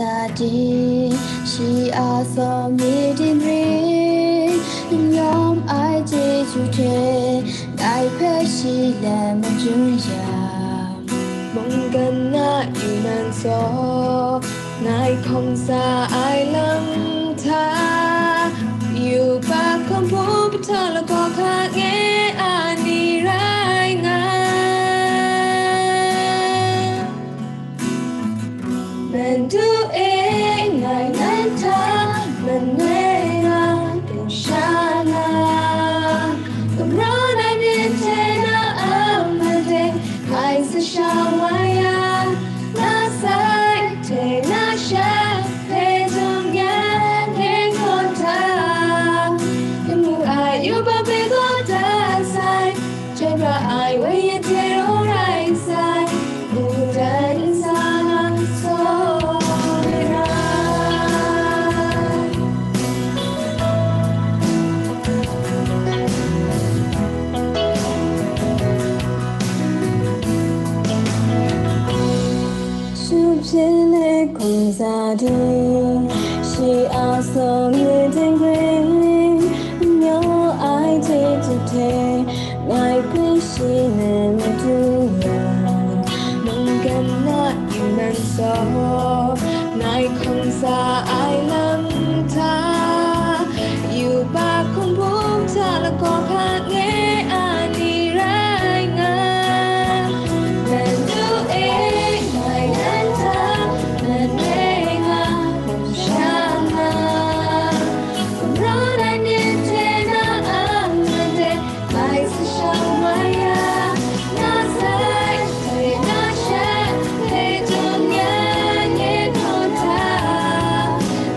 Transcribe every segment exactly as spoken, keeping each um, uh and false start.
Sa ting, shi a sawm ni ting ring, n yawm ai chyeju hte, ngai hpe shi let madun yang. Mungkan na yu nan saw, ngai hkawm sa ai lam hta, yubak hkum hpung hpung hta lagaw hka nge a ni rai nga. Madu e, ngai nan hta manoi nga, dum sha nga, gumrawng ai myit hte na a made, ngai sa sha wa ya, na sai hte na sha hpe dum yan ye hkaw hta, lamu ai yubak hpe gaw dat sai, chyoi pra ai wenyi hte rau rai sai, mungdan nsa na saw myit rai. Shu hpyi le hkawm sa ting, shi a sawm ni ting ring, n yawm ai chyeju hte, ngai hpe shi let madun yang. Mungkan na yu nan saw, ngai hkawm sa ai lam hta, yubak hkum hpung hta lagaw hka nge a ni rai nga. Madu e, ngai nan hta manoi nga, dum sha nga, gumrawng ai myit hte na a made, ngai sa sha wa ya, na sai hte na sha hpe dum yan ye hkaw hta,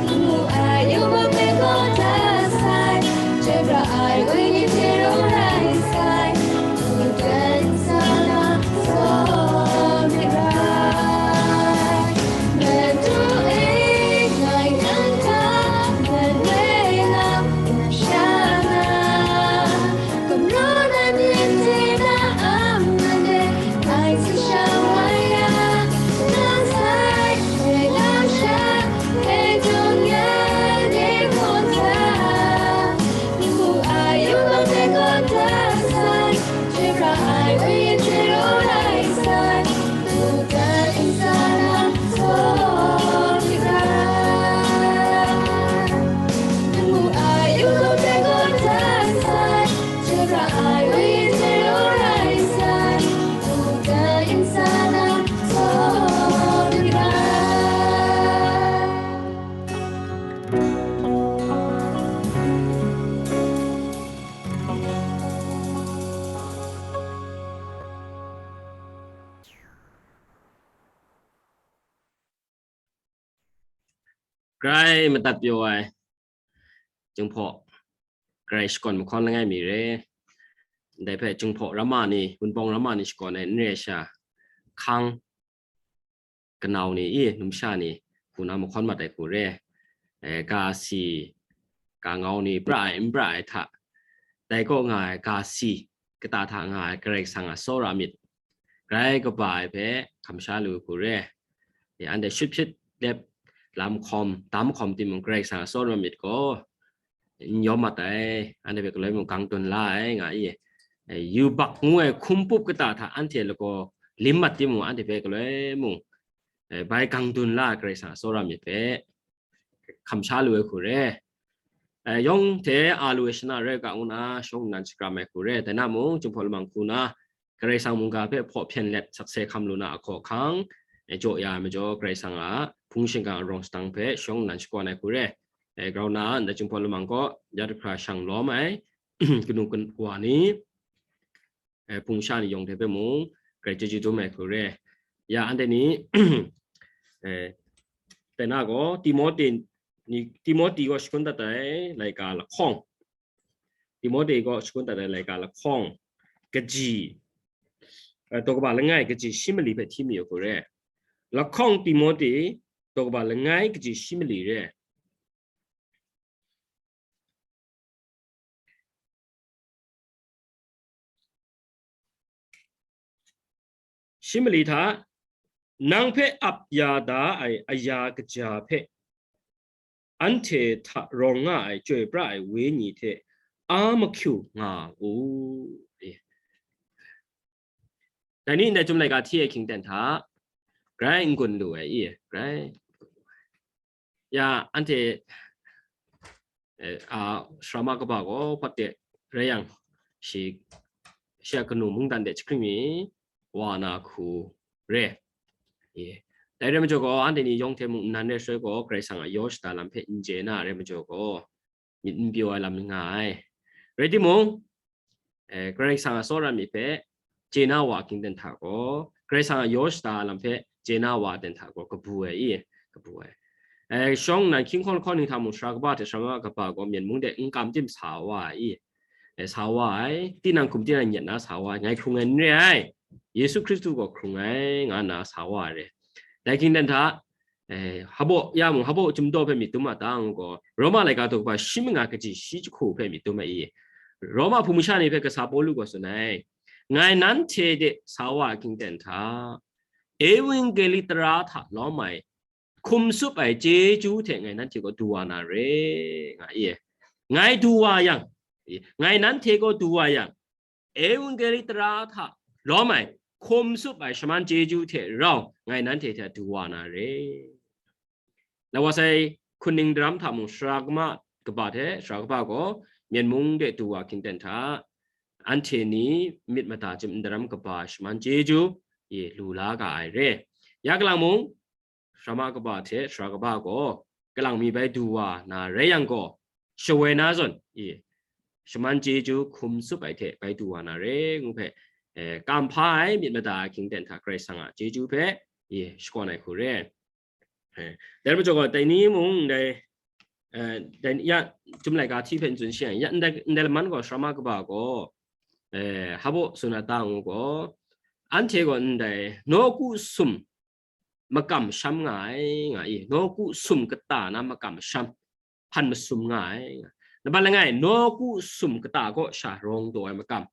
lamu ai yubak hpe gaw dat sai, chyoi pra ai wenyi hte rau rai sai, mungdan nsa na saw myit rai. Madu e, ngai nan hta manoi nga, dum sha nga, gumrawng ai myit hte na a made, ngai sa sha wa ya, na sai hte na sha hpe dum yan ye hkaw hta, lamu ai yubak hpe gaw dat sai, chyoi pra ai wenyi hte rau rai sai, mungdan nsa na saw myit rai. Lamu ai yubak hpe gaw dat sai, chyoi pra ai wenyi hte rau rai sai, mungdan nsa na saw myit rai. Grai madat pyaw ai Jinghpaw, grai shakawn mahkawn langai mi re. Ndai hpe Jinghpaw ramma ni, Wunpawng ramma ni shakawn ai n re ai sha, hkang, kanau ni, i, numsha ni, hku na mahkawn mat ai hku re. E, ga si, ga ngau ni, pra ai, n pra ai hta, dai kaw nga ai ga si, kata hta nga ai Karai Kasang a tsawra myit, grai kaba ai hpe hkam sha lu ai hku re. E, anhte shut hpyit lep lam hkawm, dam hkawm timung, Karai Kasang a tsawra myit gaw n yawm mat ai, anhte hpe galoi mung gang dun la ai, nga i. E, yubak ngu ai hkum pup kata hta anhte lagaw lim mat timung, anhte hpe galoi mung, e, bai gang dun la ai Karai Kasang a tsawra myit hpe hkam sha lu ai hku re. E, yawng hte a lu ai shana rai ga ngu na shawng nnan shakram ai hku re. Dai na mung, Jinghpaw lamang hku na, Karai Kasang mungga hpe hpaw hpyen let sakse hkam lu na ahkaw ahkang, e, jaw ya ai majaw, Karai Kasang a hpung shingkang arawng sadang hpe shawng nnan shakawn ai hku re. E, grau na, ndai Jinghpaw lamang kaw, ya jahkra shang lawm ai, kanu kan-, wa ni, e, hpung sha ni yawng hte hpe mung, grai chyeju dum ai hku re. Ya, anhte ni, e, dai na gaw, Timote ni, Timote gaw shakun dat ai laika lahkawng, Timote gaw shakun dat ai laika lahkawng kaji, eh, daw kaba langai kaji shi mali hpe hti mayu hku re. Lahkawng Timote daw kaba langai kaji shi mali re. Shi mali hta nang hpe ap ya da ai aya kaja hpe, anhte hta rawng nga ai Chyoi pra ai Wenyi hte a mahkyu nga u. Dai ni ndai Chyum laika hti ai hkying ten hta, grai n-gun lu ai i, grai. Ya, anhte, eh, a, Sarama kaba gaw hpawt de rai yang, shi, shi a kanu mungdan de jahkring mi wa na hku re. Ye. Dai rai majaw gaw, anhte ni yawng hte mung nnan rai shaloi gaw, Karai Kasang a yaw shada lam hpe n chye na rai majaw gaw, myit n pyaw ai lam nga ai. Rai timung, eh, Karai Kasang a tsawra myit hpe chye na wa hkying ten hta gaw, Karai Kasang a yaw shada lam hpe chye na wa ten hta gaw, kabu ai i, kabu ai. Eh, shawng nnan hkying hkawn lahkawng ning hta mung, Sara kaba hte Sarama kaba gaw Myen mung de n kam tim sa wa ai i, eh, sa wa ai, tinang hkum tinang nyet na sa wa ai, ngai hkrung ai n re ai, Yesu Hkristu gaw hkrung ai, nga nna sa wa ai re. Dai hkying ten hta, eh, hpaw ya mung, hpaw chyum daw hpe myit dum a ta ngu gaw, Roma laika daw kaba shi manga kaji shi jahku hpe myit dum ai i, Roma hpung masha ni hpe kasa Pawlu gaw tsun ai, ngai nanhte de sa wa ai hkying ten hta, Ewangeli tara hta lawm ai hkum tsup ai chyeju hte ngai nanhte gaw du wa na re, nga i. Ngai du wa yang, ngai nanhte gaw du wa yang, Ewangeli tara hta lawm ai hkum tsup ai shaman chyeju hte rau ngai nanhte hte du wa na re. Lawa sai hkuning daram hta mung, Sara kaba hte Sara kaba gaw Myen mung de du wa hkying ten hta, anhte ni myit mada chyum n daram kaba shaman chyeju, ye, lu la ga ai re. Ya kalang mung, Sarama kaba hte Sara kaba gaw kalang mi bai du wa na rai yang gaw, shawoi na zawn, i, shaman chyeju hkum tsup ai hte bai du wa na re, ngu hpe, eh, kam hpa ai myit mada ai hkying ten hta Karai Kasang a chyeju hpe, i, shakawn ai hku re. Eh, dai majaw gaw, dai ni mung, dai, eh, dai, ya, Chyum laika hti hpe n tsun shi yang, ya, ndai, ndai laman gaw, Sarama kaba gaw, eh, hpaw tsun a ta ngu gaw, anhte gaw ndai nawku sum makam sham nga ai, nga i, nawku sum kata na makam sham, hpan masum nga ai. Nambat langai, nawku sum kata kaw sha rawng taw ai makam.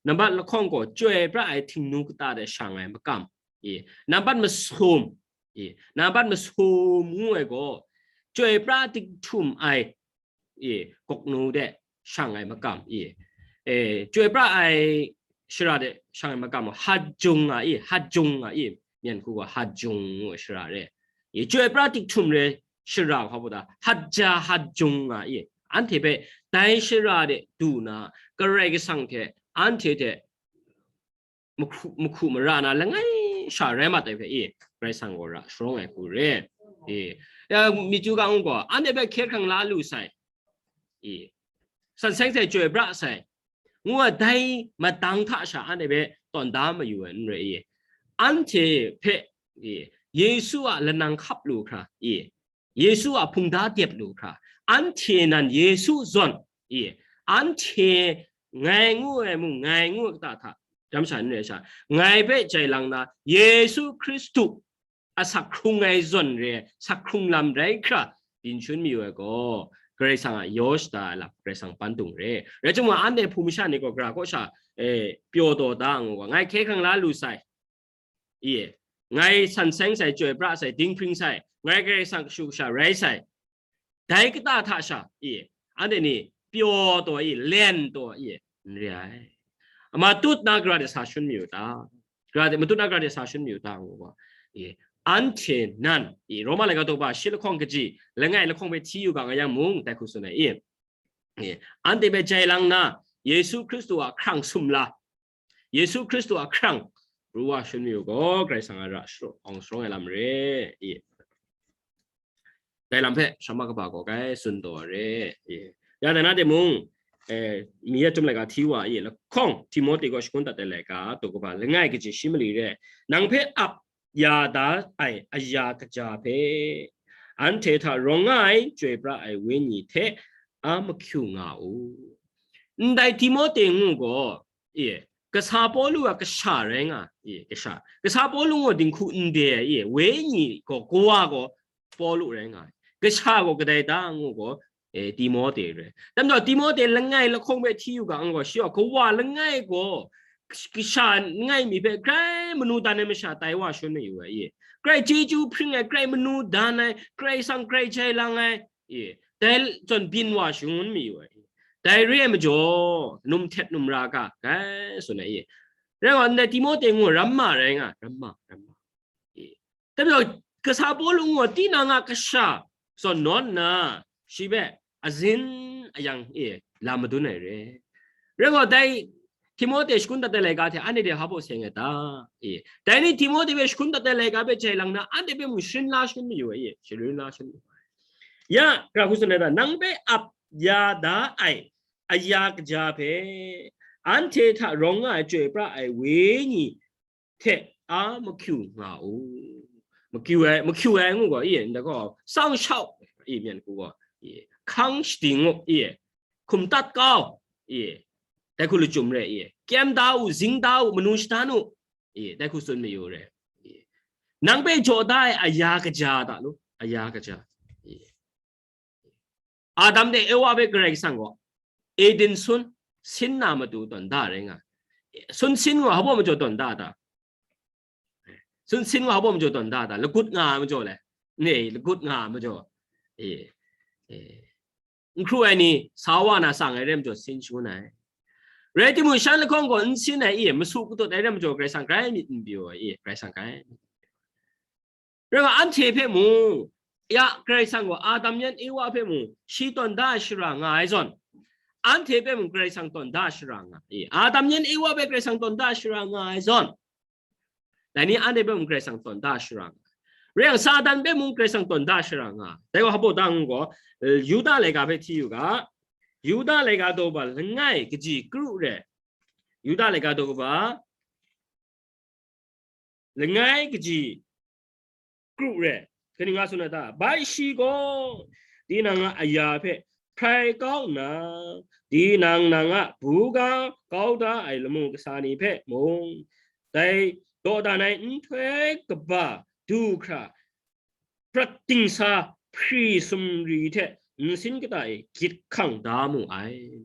Nambat lahkawng gaw, chyoi pra ai htingnu kata de shang ai makam. I, nambat masum, i, nambat masum ngu ai gaw, chyoi pra dik htum ai, i, gawknu de shang ai makam, i, e, chyoi pra ai shara de shang ai makam, hajung nga i, hajung nga i, myen hku gaw hajung ngu ai shara re. I, chyoi pra dik htum re shara hpa baw da, haja hajung nga i, anhte hpe dai shara de du na, Karai Kasang hte anhte hte mahku, mahku mara na langai sha rai mat ai hpe i, Karai Kasang gaw ra sharawng ai hku re. I, ya, myi chyu ga ngu gaw, anhte hpe hkye hkrang la lu sai. I, san seng sai, chyoi pra sai. Ngu a, dai madang hta sha anhte hpe tawn da mayu ai n rai i. Anhte hpe, i, Yesu a lanang hkap lu hkra, i, Yesu a hpungda dep lu hkra, anhte nan Yesu zawn, i, anhte ngai ngu ai mung, ngai ngu ai kata hta, dam sha n rai sha, ngai hpe jai lang na, Yesu Hkristu a sak hkrung ai zawn re, sak hkrung lam rai hkra, byin shun mayu ai gaw, Karai Kasang a yaw shada ai lam Karai Kasang pan dung re. Rai timung, anhte hpung masha ni gaw gara kaw sha, e, pyaw taw da ngu gaw, ngai hkye hkrang la lu sai. I, ngai san seng sai, chyoi pra sai, dinghpring sai, ngai Karai Kasang kashu kasha rai sai. Dai kata hta sha, i, anhte ni pyaw taw i, len taw i, n re ai. Matut na gara de sa shun mayu ta? Gara de, matut na gara de sa shun mayu ta ngu gaw, i, anhte nan, i, Roma laika daw kaba shi lahkawng kaji, langai lahkawng hpe hti yu ga nga yang mung, dai hku tsun ai, i, i, anhte hpe jai lang na, Yesu Hkristu a hkrang sumla, Yesu Hkristu a hkrang pru wa shun mayu gaw, Karai Kasang a ra sharawng, sharawng ai lam re. I, dai lam hpe Sarama kaba gaw grai tsun taw re. I, ya, dai na timung, eh, mi ya Chyum laika hti wa i, lahkawng Timote gaw shangun dat ai laika daw kaba langai kaji shi mali re. Nang hpe ap ya da ai aya kaja hpe, anhte hta rawng nga ai chyoi pra ai Wenyi hte a mahkyu nga u. Ndai Timote ngu gaw, e, kasa Pawlu a kasha rai nga, e, kasha. Kasa Pawlu gaw dinghku n de ai, e, Wenyi gaw, kawa gaw Pawlu rai nga ai. Kasha gaw kadai ta ngu gaw, e, Timote rai. Dai majaw Timote langai lahkawng hpe hti yu ga ngu gaw, shi gaw kawa langai gaw kasha langai mi hpe grai manu dan ai masha tai wa shangun mayu ai, i. Grai chyeju hpring ai, grai manu dan ai, Karai Kasang grai jai lang ai, i. Dai zawn byin wa shangun mayu ai, i. Dai re ai majaw, num htet num ra ga, gai tsun ai, i. Rai wa ndai Timote ngu ramma rai nga, ramma, ramma. I. Dai majaw, kasa Pawlu ngu tinang a kasha zawn nawn nna, shi hpe azin ayang e lam madun ai re. Rai gaw, dai Timote shakun dat ai laika hte anhte de hpa baw seng ai ta? E. Dai ni Timote hpe shakun dat ai laika hpe jai lang na, anhte hpe mung sharin la shangun mayu ai, e, sharin la shangun mayu ai. Ya, gara hku tsun ai ta, nang hpe ap ya da ai aya kaja hpe, anhte hta rawng nga ai chyoi pra ai wenyi hte a makyu nga u. Makyu ai, makyu ai ngu gaw, i, nda gaw, sang shau, i, myen hku gaw, i, hkang shading u, i, hkum tat kau, i, dai hku lachyum re, i, kyem da u, zing da u, manu shadan u, i, dai hku tsun mayu re, i. Nang hpe jaw da ai aya kaja ta lu, aya kaja, i. Adam de Ewa hpe Karai Kasang gaw Eden sun sin na matu tawn da rai nga. Sun sin gaw hpa majaw tawn da ta? Sun sin gaw hpa majaw tawn da ta? Lagut nga ai majaw le? Ne, lagut nga ai majaw. E, e. N hkru ai ni sa wa na sang ai re majaw sin shangun ai. Rai timung, shan lahkawng gaw n sin ai, i, masu katut ai re majaw Karai Kasang grai myit n pyaw ai, i, Karai Kasang grai myit n pyaw ai. Rai nga, anhte hpe mung, ya, Karai Kasang gaw Adam yan Ewa hpe mung shi tawn da ai shara nga ai zawn, anhte hpe mung Karai Kasang tawn da ai shara nga ai. Adam yan Ewa hpe Karai Kasang tawn da ai shara nga ai zawn, dai ni anhte hpe mung Karai Kasang tawn da ai shara nga ai. Rai yang, Satan hpe mung Karai Kasang tawn da ai shara nga ai. Dai gaw hpa baw da ngu gaw, Yuda laika hpe hti yu ga, Yuda laika daw kaba langai kaji kru re, Yuda laika daw kaba langai kaji kru re, kaning nga tsun ai ta? Bai shi gaw tinang a aya hpe hprai kau nna, tinang nang a buga kau da ai lamu kasa ni hpe mung, dai dawdan ai nhtoi kaba du hkra prat dingsa hpri sumri hte nsin kata e gyit hkang da mu ai.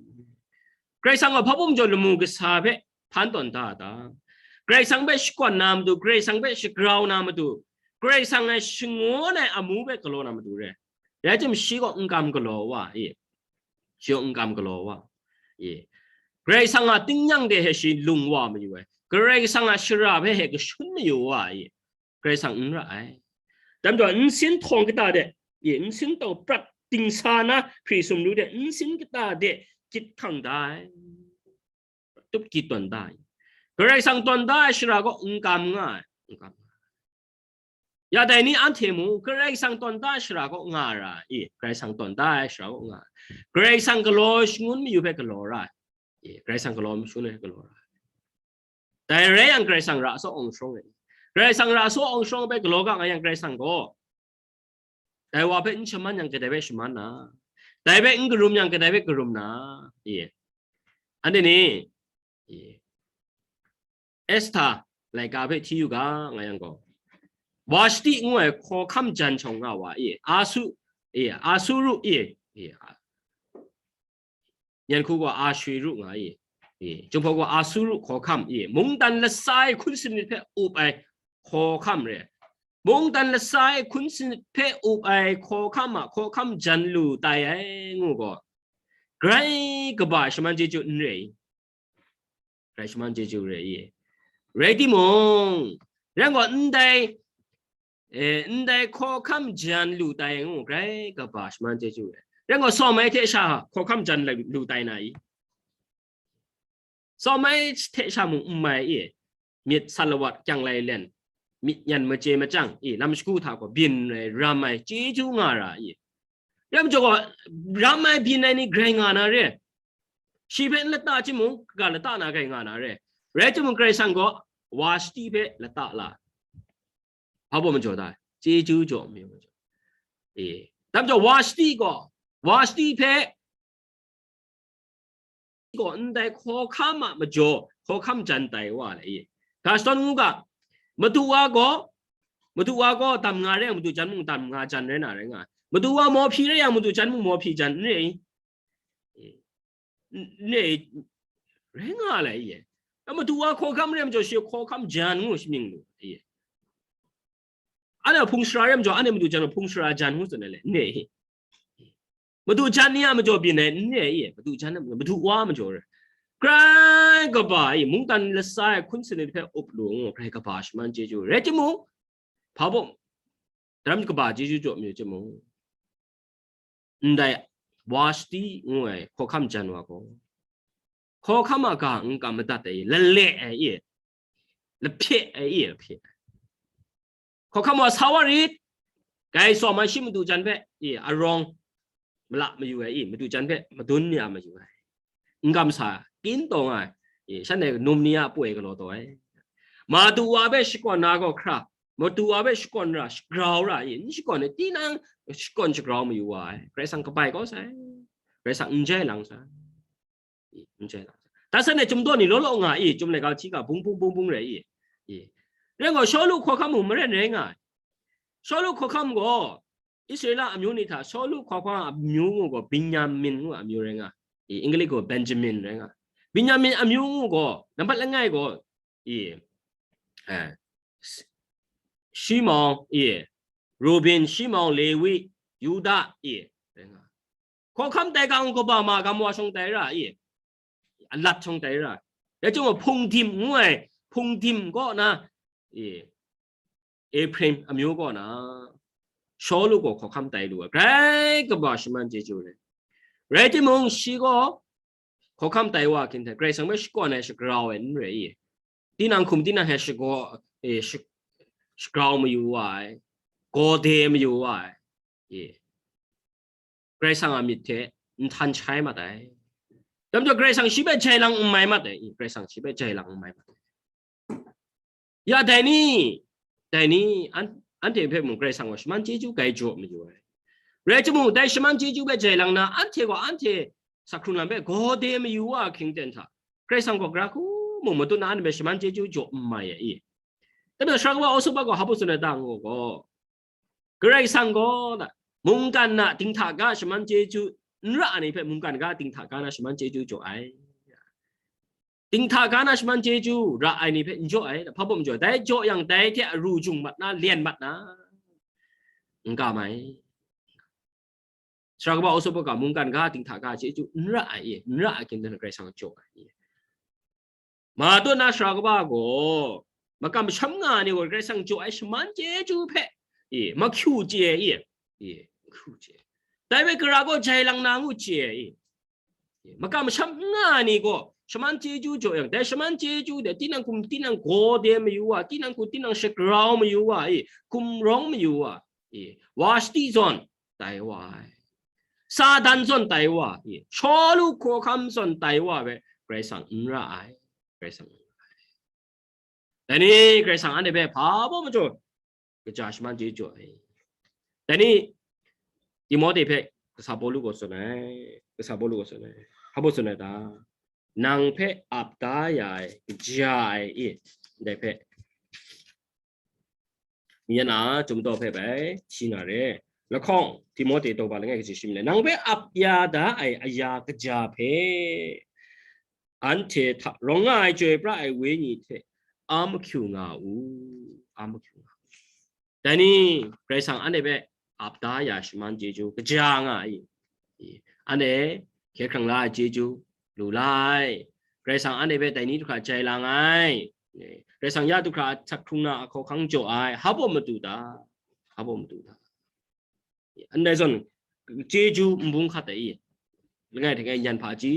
Karai Kasang gaw hpa bum jaw lamu kasa hpe hpan tawn da a ta? Karai Kasang hpe shakawn na matu, Karai Kasang hpe shagrau na matu, Karai Kasang ai shangun ai amu hpe galaw na matu re. Rai timung, shi gaw n kam galaw wa, i. Shi gaw n kam galaw wa, i. Karai Kasang a tingnyang de he shi lung wa mayu ai. Karai Kasang a shara hpe he kashun mayu wa, i. Karai Kasang n ra ai. Dai majaw, nsin htawng kata de, i, nsin tau prat dingsa na hpri sumru de, nsin kata de gyit hkang da ai. Tup gyit tawn da ai. Karai Kasang tawn da ai shara gaw n kam nga ai. N kam nga ai. Ya, dai ni anhte mung Karai Kasang tawn da ai shara gaw nga ra ai. I, Karai Kasang tawn da ai shara gaw nga ai. Karai Kasang galaw shangun mayu hpe galaw ra ai. I, Karai Kasang galaw shangun ai hpe galaw ra ai. Dai rai yang, Karai Kasang ra asaw awng sharawng ai. Karai Kasang ra asaw awng sharawng hpe galaw ga nga yang, Karai Kasang gaw dai wa hpe n shaman yang, kadai hpe shaman na, dai hpe n karum yang, kadai hpe karum na, i. Anhte ni, i, Esther laika hpe hti yu ga nga yang gaw, Washti ngu ai hkawhkam jan shawng nga wa, i, Asu, i, Asuru, i, i, a, Yan hku gaw Ashwiru nga i, i, Jinghpaw gaw Asuru hkawhkam i, mungdan latsa e hkun sanit hpe up ai hkawhkam re. Mungdan latsa e hkun sanit hpe up ai hkawhkam a hkawhkam jan lu tai ai ngu gaw, grai kaba shaman chyeju n re i? Grai shaman chyeju re i? Rai timung, rai gaw ndai, e, ndai hkawhkam jan lu tai ngu grai kaba shaman chyeju re. Rai gaw, sawm ai hte sha hkawhkam jan lu tai na i? Sawm ai hte sha mung n mai i? Myit salawat kyang lai len, myit nyan maje machyang i, lam shagu hta gaw byin ai, ram ai, chyeju nga ra i? Ram jaw gaw, ram ai byin ai ni grai nga na re. Shi hpe n lata timung, kaga lata na grai nga na re. Rai timung, Karai Kasang gaw Washti hpe lata la. Hpa baw majaw ta? Chyeju jaw mayu majaw. E, dam jaw Washti gaw, Washti hpe gaw ndai hkawhkam a majaw, hkawhkam jan tai wa le i? Ga shadawn ngu ga, madu wa gaw, madu wa gaw dam nga rai yang, madu jan mung dam nga jan rai na rai nga, madu wa mawhpyi rai yang, madu jan mung mawhpyi jan n rai i? N rai, rai nga le i? Madu wa hkawhkam re ai majaw, shi hkawhkam jan ngu shamying lu, e. Anhte hpung sara re ai majaw, anhte madu jan, hpung sara jan ngu tsun ai le, n re, e. Madu jan ni a majaw byin ai n re, e. Madu jan, madu wa majaw re. Grai kaba, e, mungkan latsa ai hkun sanit hpe up lu ngu, grai kaba shaman chyeju rai timung, hpa baw, daram kaba chyeju jaw mayu timung, ndai Washti ngu ai hkawhkam jan wa gaw, hkawhkam a ga n kam madat ai, lale ai, e, lahpye ai, e, lahpye ai. Hkawhkam wa sa wa rit, grai tsawm ai shi madu jan hpe, e, arawng mala mayu ai, e, madu jan hpe madun ya mayu ai. N kam sa, kyin taw nga ai, e, shanhte num ni a poi galaw taw ai. Madu wa hpe shakawn na gaw hkra, madu wa hpe shakawn ra, shagrau ra, e, n shakawn ai, tinang shakawn shagrau mayu wa ai. Grai Kasang kabai kau sai, Grai Kasang n jai lang sai. I, n jai lang. Tasan e, chyum daw ni law law nga i, chyum laika hti ga bung bung bung bung rai i. I. Rai gaw, Shawlu hkawhkam mung maren rai nga ai. Shawlu hkawhkam gaw, Israela amyu ni hta Shawlu hkawhkam amyu ngu gaw, Benyamin ngu amyu rai nga. I, English gaw Benjamin rai nga. Benyamin amyu ngu gaw, nambat langai gaw, i, eh, Shimon, i, Rubin, Shimon, Lewi, Yuda, i, rai nga. Hkawhkam tai ga ngu kaba ma gam wa shawng tai ra i, alat shawng tai ra. Ya chyawm hpungdim ngu ai, hpungdim kaw na, i, Ephraim amyu kaw na, Shawlu gaw hkawhkam tai lu ai, grai kaba shaman chyeju rai. Rai timung, shi gaw hkawhkam tai wa hkying hte, Karai Kasang hpe shakawn ai, shagrau ai n rai i. Tinang hkum tinang hte shagaw, e, sh-, shagrau mayu wa ai, gawde mayu wa ai, e, Karai Kasang a myit hte n htan shai mat ai. Dai majaw Karai Kasang shi hpe jai lang n mai mat ai, e, Karai Kasang shi hpe jai lang n mai mat ai. Ya, dai ni, dai ni, an-, anhte hpe mung Karai Kasang gaw shaman chyeju grai jaw mayu ai. Rai timung, dai shaman chyeju hpe jai lang na, anhte gaw anhte sakhkrung lam hpe gawde mayu wa hkying ten hta, Karai Kasang gaw gara hku mung matut na anhte hpe shaman chyeju jaw n mai ai i. Dai majaw, Sara Kaba Awsu Ba gaw hpa baw tsun ai ta ngu gaw, Karai Kasang gaw, mungkan na dinghta ga shaman chyeju n ra ai ni hpe mungkan ga dinghta ga na shaman chyeju jaw ai. Dinghta ga na shaman chyeju ra ai ni hpe n jaw ai, hpa baw n jaw ai. Dai jaw yang, dai hte aru jung mat na, lyen mat na, n kam ai. Sara Kaba Awsu Ba gaw mungkan ga dinghta ga chyeju n ra ai i, n ra ai hkying ten Karai Kasang jaw ai i. Matut na Sara Kaba gaw makam masham nga ai ni gaw Karai Kasang jaw ai shaman chyeju hpe, e, mahkyu chye ai, e, mahkyu chye. Dai hpe gara gaw jai lang na ngu chye ai, e, makam masham nga ai ni gaw shaman chyeju jaw yang, dai shaman chyeju de tinang hkum tinang gawde mayu wa, tinang hkum tinang shagrau mayu wa, e, gumrawng mayu wa, e, Washti zawn tai wa ai, Satan zawn tai wa, e, Shawlu hkawhkam zawn tai wa hpe Karai Kasang n ra ai, Karai Kasang n ra ai. Dai ni Karai Kasang anhte hpe hpa baw majaw kaja shaman chyeju jaw ai. Dai ni Timote hpe kasa Pawlu gaw tsun ai, kasa Pawlu gaw tsun ai, hpa baw tsun ai ta? Nang hpe ap da ya ai kaja ai i, ndai hpe mi yan a, Chyum Daw hpe bai hti nga re. Lahkawng Timote daw ba langai kaji shi mi le, nang hpe ap ya da ai aya kaja hpe, anhte hta rawng nga ai Chyoi pra ai Wenyi hte a mahkyu nga u, a mahkyu nga u. Dai ni Karai Kasang anhte hpe ap da ya shaman chyeju kaja nga ai. Anhte hkye hkrang la ai chyeju lu lai. Karai Kasang anhte hpe dai ni hte hkra jai lang ai. Karai Kasang ya hte hkra a hkak hkrung na a hkawhkang jaw ai. Hpa baw madu ta? Hpa baw madu ta? Ndai zawn chyeju n bung hkat ai i. Langai hte langai yan hpaji,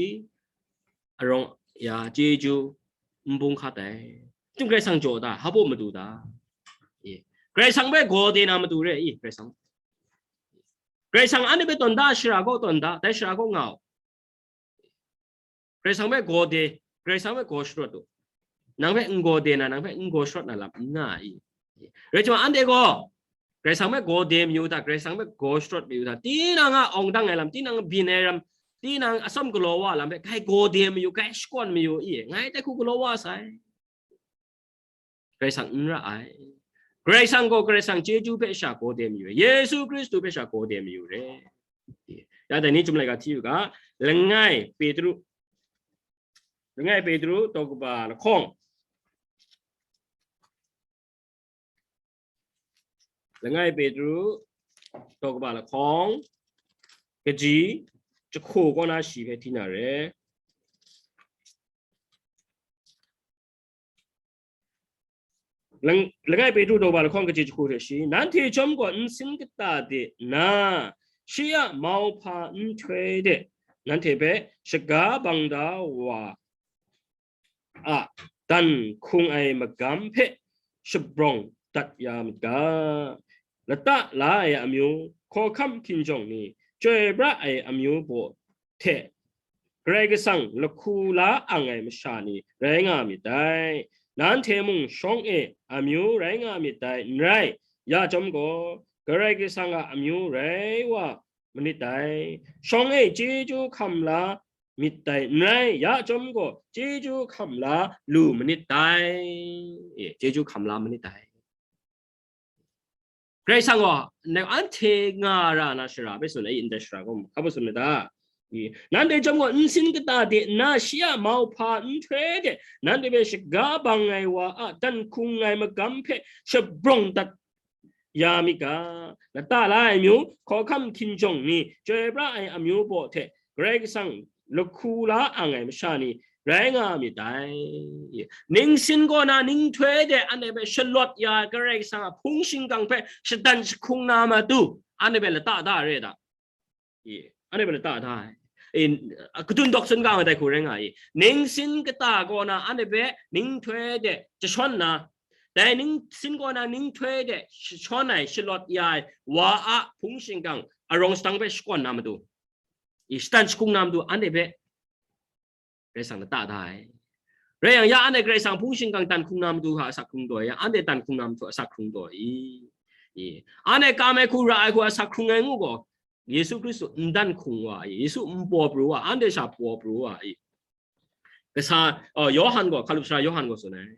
arawng ya chyeju n bung hkat ai. Chyum Karai Kasang jaw ta? Hpa baw madu ta? I. Karai Kasang hpe gawde na madu re i, Karai Kasang. Karai Kasang anhte hpe tawn da, shara gaw tawn da, dai shara gaw nga u. Karai Kasang hpe gawde, Karai Kasang hpe gaw sharawt u. Nang hpe n gawde na, nang hpe n gaw sharawt na lam n nga i. Rai timung, anhte gaw Karai Kasang hpe gawde mayu hta, Karai Kasang hpe gaw sharawt mayu hta, tinang a awng dang ai lam, tinang byin ai lam, tinang atsawm galaw wa lam hpe, grai gawde mayu, grai shakawn mayu i, ngai tai hku galaw wa sai. Karai Kasang n ra ai. Karai Kasang gaw Karai Kasang chyeju hpe sha gawde mayu ai. Yesu Hkristu hpe sha gawde mayu re. Ya dai ni Chyum laika hti u ga, langai Petru, Langai Petru daw kaba lahkawng. Langai Petru daw kaba lahkawng kaji jahku kaw na shi hpe hti na re. Lang-, Langai Petru daw kaba lahkawng kaji jahku hte shi, nanhte chyawm gaw nsin kata de na, shi a mauhpa nhtoi de, nanhte hpe shaga bang da wa a dan hkung ai magam hpe shabrawng dat ya myit ga. Lata la ai amyu, hkawhkam hkinjawng ni, chyoi pra ai amyu baw hte Karai Kasang lahku la ang ai masha ni rai nga myit dai. Nanhte mung shawng e amyu rai nga myit dai, n rai, ya chyawm gaw, Karai Kasang a amyu rai wa manit dai. Shawng e chyeju hkam la myit dai, n rai, ya chyawm gaw, chyeju hkam la lu manit dai. E, chyeju hkam la manit dai. Karai Kasang gaw, nang anhte nga ra na shara hpe tsun ai, ndai shara gaw hkap tsun ai ta? I, nanhte chyawm gaw, nsin kata de nna, shi a mauhpa nhtoi de, nanhte hpe shaga bang ai wa a dan hkung ai magam hpe shabrawng dat ya myit ga. Lata la ai amyu, hkawhkam hkinjawng ni, chyoi pra ai amyu baw hte Karai Kasang lahku la ang ai masha ni rai nga myit dai. Ningsin kaw na nhtoi de anhte hpe shalawt ya ai Karai Kasang a hpung shingkang hpe shadan jahkung na matu, anhte hpe lata da re da? I, anhte hpe lata da ai. I, kadun dawk tsun ga ai dai hku rai nga i. Ningsin kata kaw na anhte hpe nhtoi de jashawn na, dai ningsin kaw na nhtoi de jashawn ai, shalawt ya ai wa a hpung shingkang arawng sadang hpe shakawn na matu, i, shadan jahkung na matu anhte hpe Karai Kasang lata da ai. Rai yang, ya anhte Karai Kasang hpung shingkang dan hkung na matu hta asak hkrung taw ai, ya anhte dan hkung na matu asak hkrung taw ai. I, anhte kam ai hku, ra ai hku asak hkrung ai ngu gaw, Yesu Hkristu n dan hkung wa ai, Yesu n paw pru wa, anhte sha paw pru wa ai. Kasa, oh, Yawhan gaw, hkalup sara Yawhan gaw tsun ai.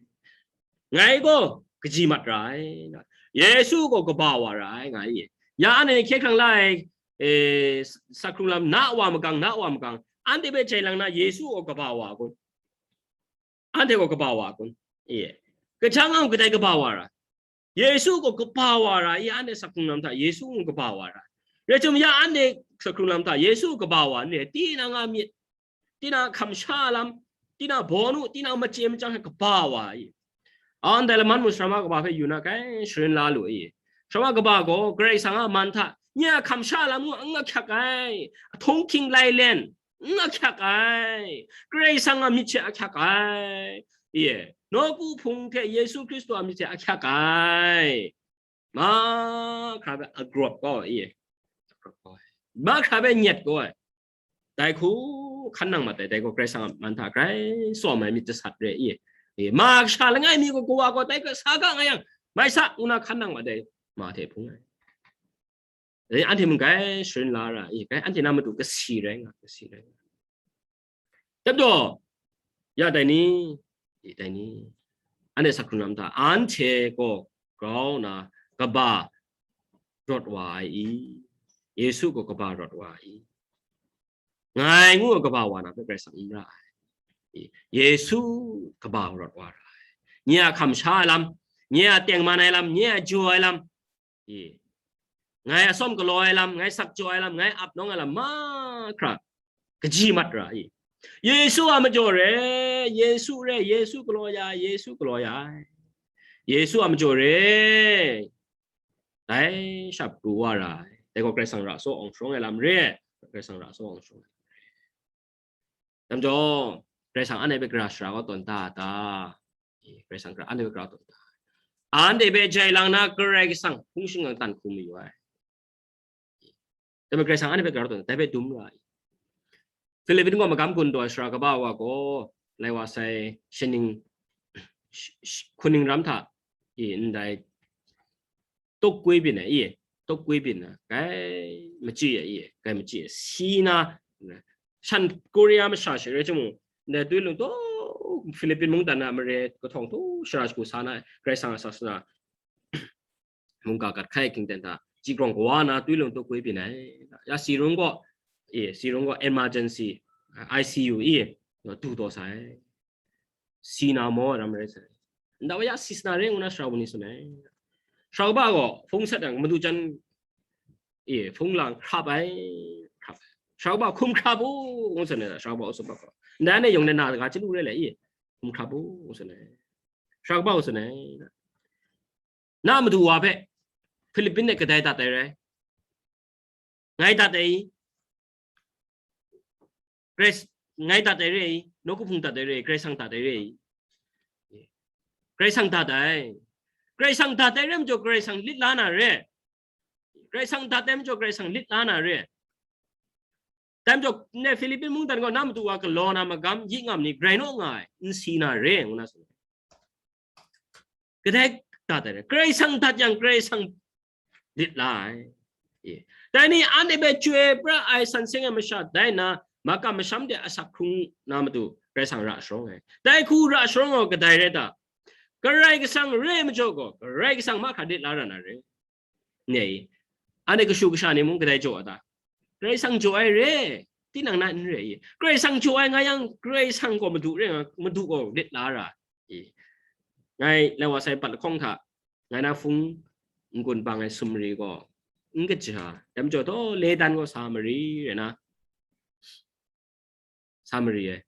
Ngai gaw kaji mat ra ai. Yesu gaw kaba wa ra ai, nga ai. Ya anhte hkye hkrang la ai, e, asak hkrung lam, na wa magang, na wa magang, anhte hpe jai lang na, Yesu gaw kaba wa kun? Anhte gaw kaba wa kun? Ye. Kajang ang kadai kaba wa ra? Yesu gaw kaba wa ra, ya anhte asak hkrung lam hta, Yesu gaw kaba wa ra. Rai chyawm, ya anhte asak hkrung lam hta, Yesu kaba wa n re, tinang a myit, tinang a hkam sha lam, tinang a bawnu, tinang a machye machyang hte kaba wa ai. Ndai laman mung sarama kaba hpe yu na, kai sharin la lu ai. Sarama kaba gaw Karai Kasang a man hta, nye a hkam sha lam mung n ahkyak ai, ahtung hkying lailen n ahkyak ai, Karai Kasang a myit hte ahkyak ai, ye, nawku hpung hte Yesu Hkristu a myit hte ahkyak ai, mahkra hpe agrawt kau ai, ye, agrawt kau ai, mahkra hpe nyet kau ai. Dai hku hkan nang mat ai, dai gaw Karai Kasang a man hta grai tsawm ai myit jasat re i. E, ma kasha langai mi gaw, kawa gaw dai hpe sa ga nga yang, mai sa, ngu na hkan nang mat ai, ma hte hpung ai. Dai anhte mung grai sharin la ra i, grai anhte na matu kasi rai nga, kasi rai nga. Dai majaw, ya dai ni, i dai ni, anhte asak hkrung lam hta, anhte gaw grau nna kaba rawt wa ai i, Yesu gaw kaba rawt wa ai i, ngai ngu ai kaba wa na hpe Karai Kasang n ra ai. Yesu kaba rawt wa ra ai. Nye a hkam sha ai lam, nye a tengman ai lam, nye a jaw ai lam, i, ngai atsawm galaw ai lam, ngai sak jaw ai lam, ngai ap nawng ai lam mahkra kaji mat ra i. Yesu a majaw re, Yesu re, Yesu galaw ya, Yesu galaw ya ai. Yesu a majaw re, dai sha pru wa ra ai. Dai gaw Karai Kasang ra saw awng sharawng ai lam re, Karai Kasang ra saw awng sharawng ai lam re. Dai majaw, Karai Kasang anhte hpe gara shara kau tawn da ta? Karai Kasang gara, anhte hpe gara tawn da? Anhte hpe jai lang na Karai Kasang hpung shingkang dan hkung mayu ai. Dai majaw Karai Kasang anhte hpe gara tawn da, dai hpe dum ra ai. Philippi gaw magam gun taw ai sara kaba wa gaw, lai wa sai, shaning, sh-, sh-, hkuning ram hta, i, ndai, tawk kwi byin ai, i, tawk kwi byin ai, grai machyi ai, i, grai machyi ai, si na, shan Korea masha she rai timung, ndai twi lung taw, Philippine mungdan na mare kahtawng htu shara shagu sa na, Karai Kasang a sasana mungga gat hkai hkying ten hta, chyi grawng kawa na twi lung tawk kwi byin ai. Ya, si rung gaw, i, si rung gaw emergency, I C U, i, du taw sai. si na maw, ram rai sai. Nda wa ya si sa na re ngu na sara wa ni tsun ai. Sara kaba gaw hpung sat yang madu jan e, hpung lang hkrap ai, hkrap ai. Sara kaba hkum hkrap u, ngu tsun ai, sara kaba usup gaw. Ndai anhte yawng na na ga chyalu re le, e, hkum hkrap u, ngu tsun ai. Sara kaba ngu tsun ai. Na madu wa hpe Philippine de kadai dat ai rai? Ngai dat ai. Grace, ngai dat ai re i, nawku hpung dat ai re i, Karai Kasang dat ai re i. Karai Kasang dat ai. Karai Kasang dat ai re majaw Karai Kasang lit la na re. Karai Kasang dat ai majaw Karai Kasang lit la na re. Dai majaw ne Philippine mungdan gaw na madu wa galaw na magam yi ngam ni grai naw nga ai, n si na re, ngu na tsun ai. Kadai dat ai re. Karai Kasang dat yang Karai Kasang lit la ai. Dai ni anhte hpe chyoi pra ai san seng ai masha dai na, makam masham de asak hkrung na matu Karai Kasang ra sharawng ai. Dai hku ra sharawng gaw kadai rai ta? Karai Kasang re majaw gaw, Karai Kasang mahkra lit la ra na re. Nye i. Anhte kashu kasha ni mung kadai jaw a ta? Karai Kasang jaw ai re. Tinang na n re i. Karai Kasang jaw ai nga yang, Karai Kasang gaw madu re nga, madu gaw lit la ra i. Ngai lai wa sai pat lahkawng hta, ngai na hpung n-gun bang ai sumri gaw n kaja, dai majaw taw le dan gaw sa mari rai na, sa mari ai.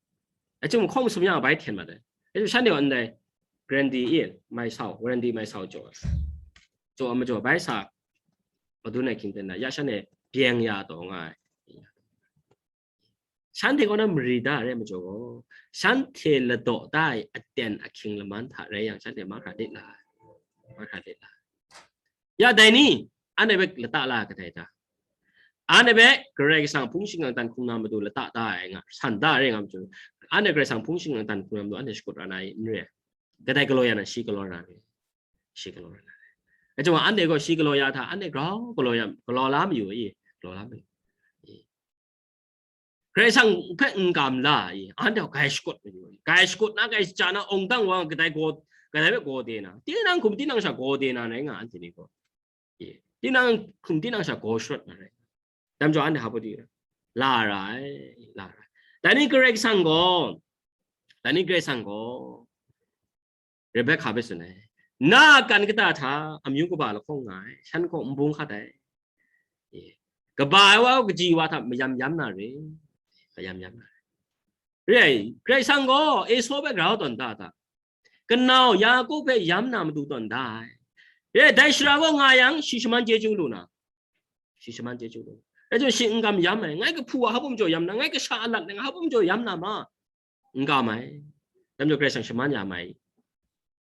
Achyum hkawng sum yang bai hten mat ai. Achyum shanhte gaw ndai, Grandi i, mai sau, Grandi mai sau jaw ai. Jaw ai majaw bai sa, madun ai hkying ten na, ya shanhte byeng ya taw nga ai. Shanhte kaw na mari da re majaw gaw, shanhte ladaw da ai aten ahkying laman hta rai yang, shanhte mahkra lit la ai, mahkra lit la ai. Ya dai ni, anhte hpe lata la kadai ta? Anhte hpe Karai Kasang hpung shingkang dan hkrung na matu lata da ai nga, san da re nga majaw, anhte Karai Kasang hpung shingkang dan hkrung na matu anhte shakut ra na i? N re ai. Kadai galaw ya na, shi galaw ra na re. Shi galaw ra na re. Achyum anhte gaw shi galaw ya hta, anhte grau galaw ya, galaw la mayu i, galaw la mayu i. Karai Kasang hpe n kam la i, anhte gaw grai shakut mayu i. Grai shakut na, grai shaja na, awng dang wa kadai gaw, kadai hpe gaw de na. Tinang hkum tinang sha gaw de na rai nga, anhte ni gaw. Tinang hkum tinang sha gaw sharawt na rai. Dai majaw anhte hpa di ra? La ra ai, la ra ai. Dai ni Karai Kasang gaw, dai ni Karai Kasang gaw, Rebekah hpe tsun ai, na a kan kata hta amyu kaba lahkawng nga ai, shan kaw n bung hkat ai. Kaba ai wa kaji wa hta mayam yam na re, mayam yam na re. Re ai, Karai Kasang gaw Esau hpe grau tawn da ta? Kanau Yaku hpe yam na matu tawn da ai. Re, dai shara gaw nga yang, shi shaman chyeju lu na, shi shaman chyeju lu. Rai jang shi n kam yam ai, ngai kahpu wa hpa bum jaw yam na, ngai kasha alat nga hpa bum jaw yam na ma, n kam ai. Dai majaw Karai Kasang shaman ya mai,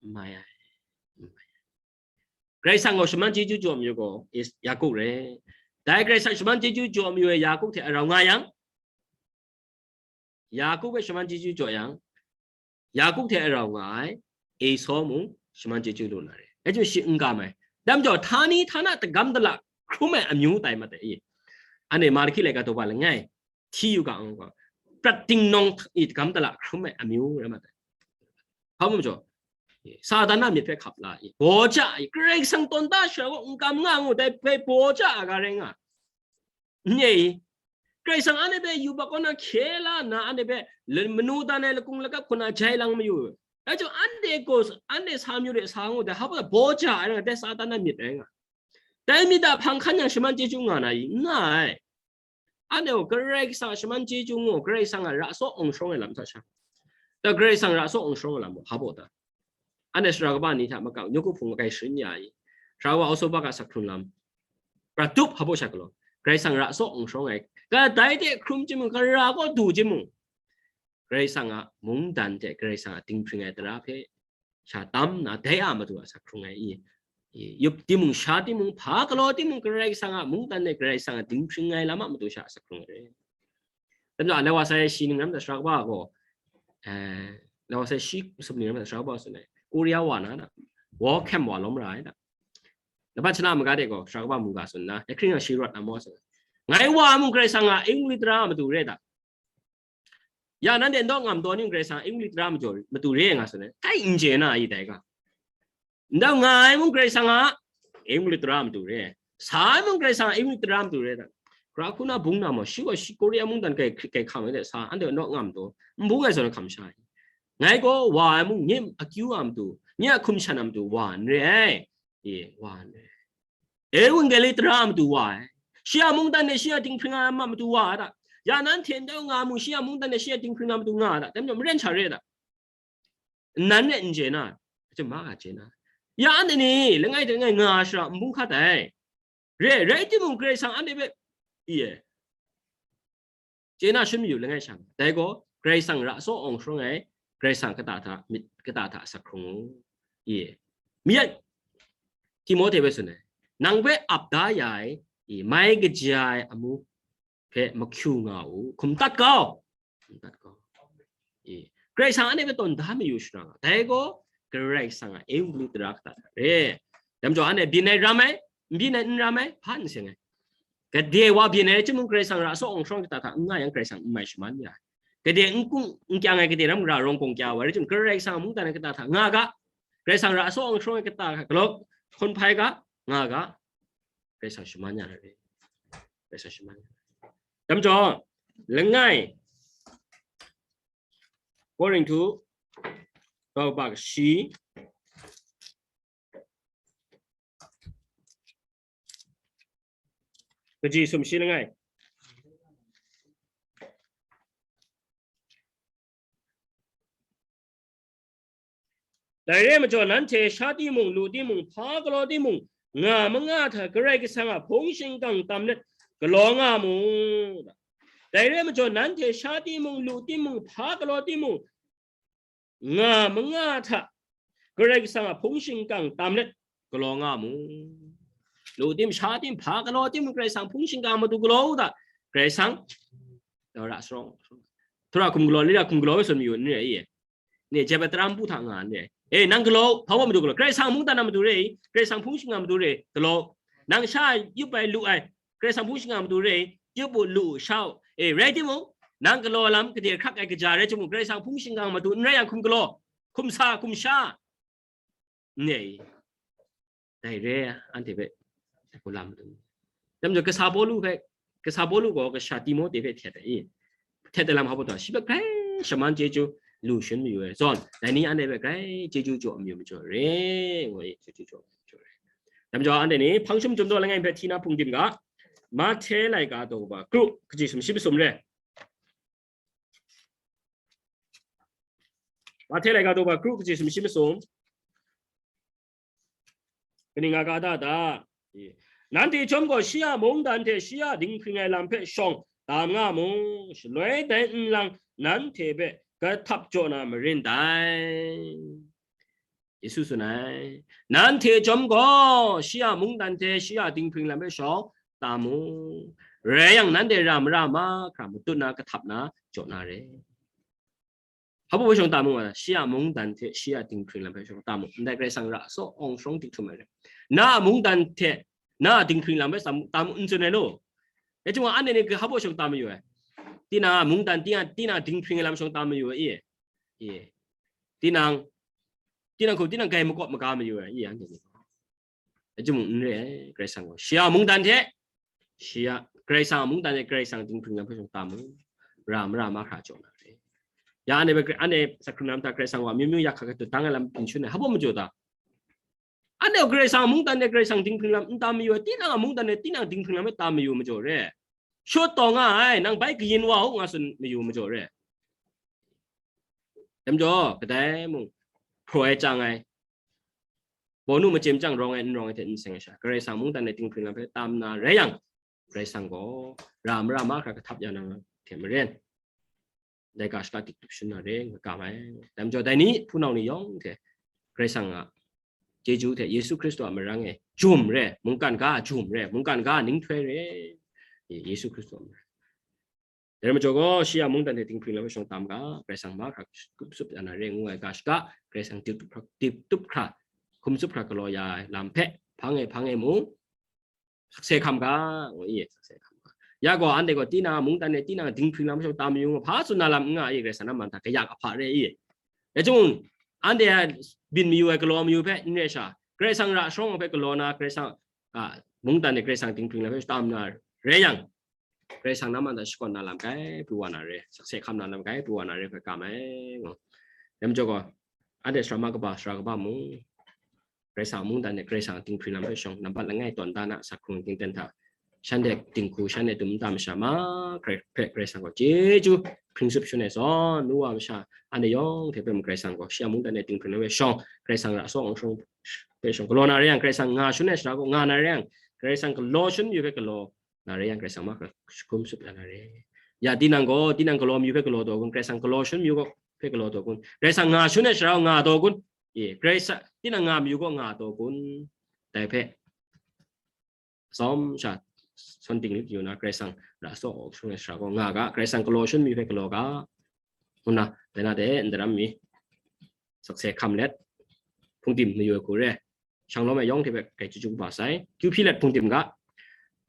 mai ai. Karai Kasang gaw shaman chyeju jaw mayu gaw Yaku re. Dai Karai Kasang shaman chyeju jaw mayu ai Yaku hte arau nga yang, Yaku hpe shaman chyeju jaw yang, Yaku hte arau nga ai Esau mung shaman chyeju lu na re. Rai jang shi n kam ai. Dai majaw htani htana tagam dala hkrum ai amyu tai mat ai. Anhte Malaki laika daw ba langai hti yu ga, prat dingnawng i tagam dala hkrum ai amyu rai mat ai. Hpa bum jaw, Satan a myit hpe hkap la i, baw ja i, Karai Kasang tawn da shara gaw n kam nga ngu, dai hpe baw ja a ga rai nga. Nye i, Karai Kasang anhte hpe yubak kaw na hkye la nna, anhte hpe manu dan ai lakung lakap hku na jai lang mayu. Dai jang anhte gaw, anhte sa mayu de sa ngu, dai hpa baw ja ai rai nga, dai Satan a myit rai nga. Dai myit a hpang hkan yang shaman chyeju nga na i? N nga ai. Anhte gaw Karai Kasang a shaman chyeju ngu, Karai Kasang a ra saw ong sharawng ai lam hta sha, da Karai Kasang ra saw ong sharawng ai lam gaw hpa baw ta? Anhte sara kaba ni hta makau, Yaku hpung makai sharin ya i, sara wa Esau hpe asak hkrung lam, prat dup hpa baw sha galaw, Karai Kasang ra saw ong sharawng ai, kadai hte hkrum chyamu, kara kaw du chyamu, Karai Kasang a mungdan hte Karai Kasang a dinghpring ai tara hpe sha tam nna, dai a matu asak hkrung ai i, yup timung, sha timung, hpa galaw timung, Karai Kasang a mungdan e Karai Kasang a dinghpring ai lam a matu sha asak hkrung ai. Dai majaw, lai wa sai shi ning ram hta sara kaba gaw, lai wa sai shi sum ning ram hta sara kaba tsun ai, Korea wa na, na, war camp wa lawm ra ai da. Laban shana maga de gaw sara kaba mungga tsun nna, ya hkring yang shi rawt na maw tsun ai. Ngai wa mung Karai Kasang a English tara matu re da. Ya, nanhte n daw ngam daw ni mung Karai Kasang a English tara matu re nga tsun ai. Kai n chye na i dai ga. Ndau nga ai mung Karai Kasang a English tara matu re. Sa ai mung Karai Kasang a English tara matu re da. Hkra hku na bung na maw, shi gaw shi Korea mungdan kai, kai hkam ai de sa, anhte n daw ngam daw, n bung ai zawn hkam sha ai. Ngai gaw wa ai mung, nye akyu a matu, nye a hkum shan a matu wa n re ai. E, wa n re ai. Ewanggeli tara a matu wa ai. Shi a mungdan e shi a dinghpring a matu wa ai da. Ya nanhte ndau nga a mung, shi a mungdan e shi a dinghpring a matu nga ai da. Dai majaw maren sha re da. Nnan re n chye na, chyum ma ga chye na. Ya anhte ni langai hte langai nga shara n bung hkat ai. Re, rai timung, Karai Kasang anhte hpe, i e, chye na shin mayu langai shang. Dai gaw, Karai Kasang ra saw awng sharawng ai, Karai Kasang kata hta, myit kata hta asak hkrung u. I e, mi ai, Timote hpe tsun ai, nang hpe ap da ya ai, i, mai kaja ai amu hpe mahkyu nga u, hkum tat kau. Hkum tat kau. E, Karai Kasang anhte hpe tawn da mayu shara nga. Dai gaw, Karai Kasang a ewanggeli tara kata hta re. Dai majaw anhte byin ai ram ai, n byin ai n ram ai, hpa n seng ai. Gade wa byin ai, chyum mung Karai Kasang ra saw awng sharawng kata hta n nga yang, Karai Kasang n mai shaman ya ai. Gade n kung n kyang ai, gade ram gara rawng kong kya wa rai chyum, Karai Kasang a mungdan ai kata hta nga ga, Karai Kasang ra saw awng sharawng ai kata hta galaw hkawn hpai ga, nga ga, Karai Kasang shaman ya ai. Karai Kasang shaman ya ai. Dai majaw, langai, Korinhtu, kau bak shi, kaji sumshi langai. Dai re ai majaw, nanhte sha timung, lu timung, hpa galaw timung, nga manga hta Karai Kasang a hpung shingkang tam let galaw nga mu. Dai re ai majaw, nanhte sha timung, lu timung, hpa galaw timung, nga manga hta Karai Kasang a hpung shingkang tam let galaw nga mu. Lu tim, sha tim, hpa galaw tim, Karai Kasang hpung shingkang matu galaw u ta, Karai Kasang ra sarawng. Htura hkum galaw, lira hkum galaw ai tsun mayu n re ai. Ne, jep ai tara npu hta nga n re ai. E, nang galaw, hpa wa matu galaw, Karai Kasang mungdan na matu re, Karai Kasang hpung shingkang matu re, galaw. Nang sha yup ai, lu ai, Karai Kasang hpung shingkang matu re, yup u, lu u, sha u. E, rai timung, nang galaw lam gade hkrak ai kaja rai timung, Karai Kasang hpung shingkang matu n rai yang hkum galaw, hkum sa, hkum sha. N re ai. Dai re ai, anhte hpe, hku lam dum. Dai majaw, kasa Pawlu hpe, kasa Pawlu gaw kasha Timote hpe htet ai. Htet ai lam hpa baw ta, shi hpe grai shaman chyeju lu shin mayu ai. Zawn, dai ni anhte hpe grai chyeju jaw mayu majaw re, ngu ai, chyeju jaw mayu majaw re. Dai majaw, anhte ni hpang shum jum daw langai hpe hti na hpung dim ga, Mahte laika daw ba kru, kaji sumshi masum re. Mahte laika daw ba kru, kaji sumshi masum. Kaning nga ga da ta? Nanhte chyawm gaw shi a mungdan hte shi a dinghpring ai lam hpe shawng tam nga mu, shaloi dai nlang nanhte hpe kahtap jaw na marin dai. Yesu tsun ai, nanhte chyawm gaw shi a mungdan hte shi a dinghpring lam hpe shawng tam mu, rai yang, nanhte ra mara mahkra matut na, kahtap na, jaw na re. Hpa baw shawng tam mu, shi a mungdan hte shi a dinghpring lam hpe shawng tam mu, ndai Karai Kasang ra saw awng sharawng dik htum ai re. Na a mungdan hte na a dinghpring lam hpe tam mu, tam mu n tsun ai law. Dai chyawm anhte ni hpa baw shawng tam mayu ai? Tinang a mungdan, tinang, tinang dinghpring ai lam shawng tam mayu ai, i? I. Tinang, tinang hku, tinang grai makawp maga mayu ai, i, anhte ni. Dai chyawm n re ai, Karai Kasang gaw shi a mungdan hte, shi a, Karai Kasang a mungdan hte Karai Kasang dinghpring lam hpe shawng tam mu, ra mara mahkra jaw na re. Ya, anhte hpe, anhte sakhrum lam hta Karai Kasang gaw amyu myu ya hka katut dang ai lam byin shun ai, hpa baw majaw ta? Anhte Karai Kasang a mungdan hte Karai Kasang dinghpring lam n tam mayu ai, tinang a mungdan hte tinang dinghpring lam hpe tam mayu majaw re. Shut taw nga ai, nang bai kayin wa u, nga tsun mayu majaw re. Dai majaw, kadai mung hpraw ai chyang ai, bawnu machyim chyang rawng ai n rawng ai hte n seng ai sha, Karai Kasang mungdan ai dinghpring lam hpe tam na rai yang, Karai Kasang gaw ra mara mahkra kahtap ya na hte maren, dai ga shaka dik dup shin na re, nga kam ai. Dai majaw, dai ni hpunau ni yawng hte Karai Kasang a chyeju hte Yesu Hkristu a marang e jum re, mungkan ga jum re, mungkan ga ninghtoi re, Yesu Hkristu a marang. Dai rai majaw gaw, shi a mungdan hte dinghpring lam hpe shawng tam ga, Karai Kasang mahkra kup tsup ya na re ngu ai ga shaka, Karai Kasang dik tup hkra, dik tup hkra, hkum tsup hkra galaw ya ai lam hpe, hpang e hpang e mung, sakse hkam ga, ngu i, sakse hkam ga. Ya gaw, anhte gaw tinang a mungdan e tinang dinghpring lam hpe shawng tam mayu ngu, hpa tsun na lam n nga i, Karai Kasang na man hta kaya kahpa re i. Dai chyawm, anhte a byin mayu ai galaw mayu hpe n re sha, Karai Kasang ra sharawng hpe galaw na, Karai Kasang a mungdan e Karai Kasang dinghpring lam hpe tam na rai yang, Karai Kasang na man hta shakawn na lam grai pru wa na re, sakse hkam na lam grai pru wa na re hpe kam ai, ngu. Dai majaw gaw, anhte sara ma kaba, sara kaba mung, Karai Kasang mungdan e Karai Kasang dinghpring lam hpe shawng, nampat langai tawn da na, asak hkrung ting ten hta, shanhte dinghku, shanhte dum nta masha mahkra hpe Karai Kasang gaw chyeju hpring tsup shangun ai zawn, nu wa masha, anhte yawng hte hpe mung Karai Kasang gaw shi a mungdan e dinghpring lam hpe shawng, Karai Kasang ra asaw ang shawng hpe shawng galaw na rai yang, Karai Kasang nga shangun ai sara gaw nga na rai yang, Karai Kasang galaw shangun mayu hpe galaw na rai yang, Karai Kasang mahkra hkrum tsup ya na re. Ya, tinang gaw, tinang galaw mayu hpe galaw taw kun, Karai Kasang galaw shangun mayu gaw hpe galaw taw kun, Karai Kasang nga shangun ai sara gaw nga taw kun, e, Karai Kasang, tinang nga mayu gaw nga taw kun, dai hpe atsawm sha sawn dinglik yu na, Karai Kasang ra asaw ang shawng ai sara gaw nga ga, Karai Kasang galaw shangun mayu hpe galaw ga, ngu nna, dai na de ndaram mi sakse hkam let, hpungdim mayu ai hku re, shanglawm ai yawng hte hpe grai chyeju kaba sai. Kyu hpyi let hpungdim ga,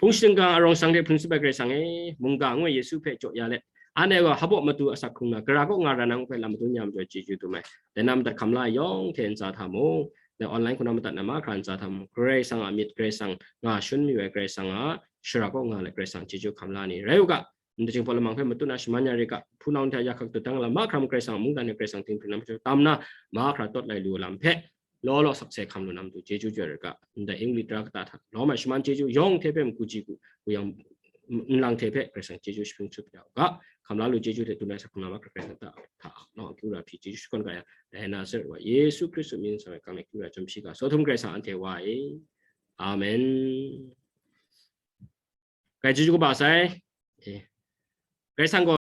hpung shingkang arawng shang hte hpring tsup ai Karai Kasang e, mungga ngu ai Yesu hpe jaw ya let, anhte gaw hpaw matu asak hkrung na, gara kaw nga ra na ngu hpe lam madun ya majaw chyeju dum ai. Dai na madat hkam la ai yawng hte ntsa hta mung, dai online hku na madat na mahkra ntsa hta mung, Karai Kasang a myit, Karai Kasang nga shangun mayu ai, Karai Kasang a sara kaw nga let, Karai Kasang chyeju hkam la ni rai u ga. Ndai chying hpaw lamang hpe matut na shaman ya rit ga, hpunau ni hta ya hkak dut dang lam mahkra mung Karai Kasang a mungdan e Karai Kasang dinghpring lam hpe tam na, mahkra tawt lai lu lam hpe law law sakse hkam lu na matu chyeju jaw rit ga. Ndai English tara kata hta lawm ai shaman chyeju yawng hte hpe mung, kuji ku, ku yang nlang hte hpe Karai Kasang chyeju hpring tsup ya u ga. Hkam la lu chyeju hte dun ai asak hkrung na mahkra Karai Kasang hta hta nawng akyu ra hpyi chyeju shakawn ga yang, dai Nazaret wa Yesu Hkristu mying sa ai kang na akyu ra jawm shi ga, sawhtum Karai Kasang anhte wa e. Amen. Grai chyeju kaba sai. E. Karai Kasang gaw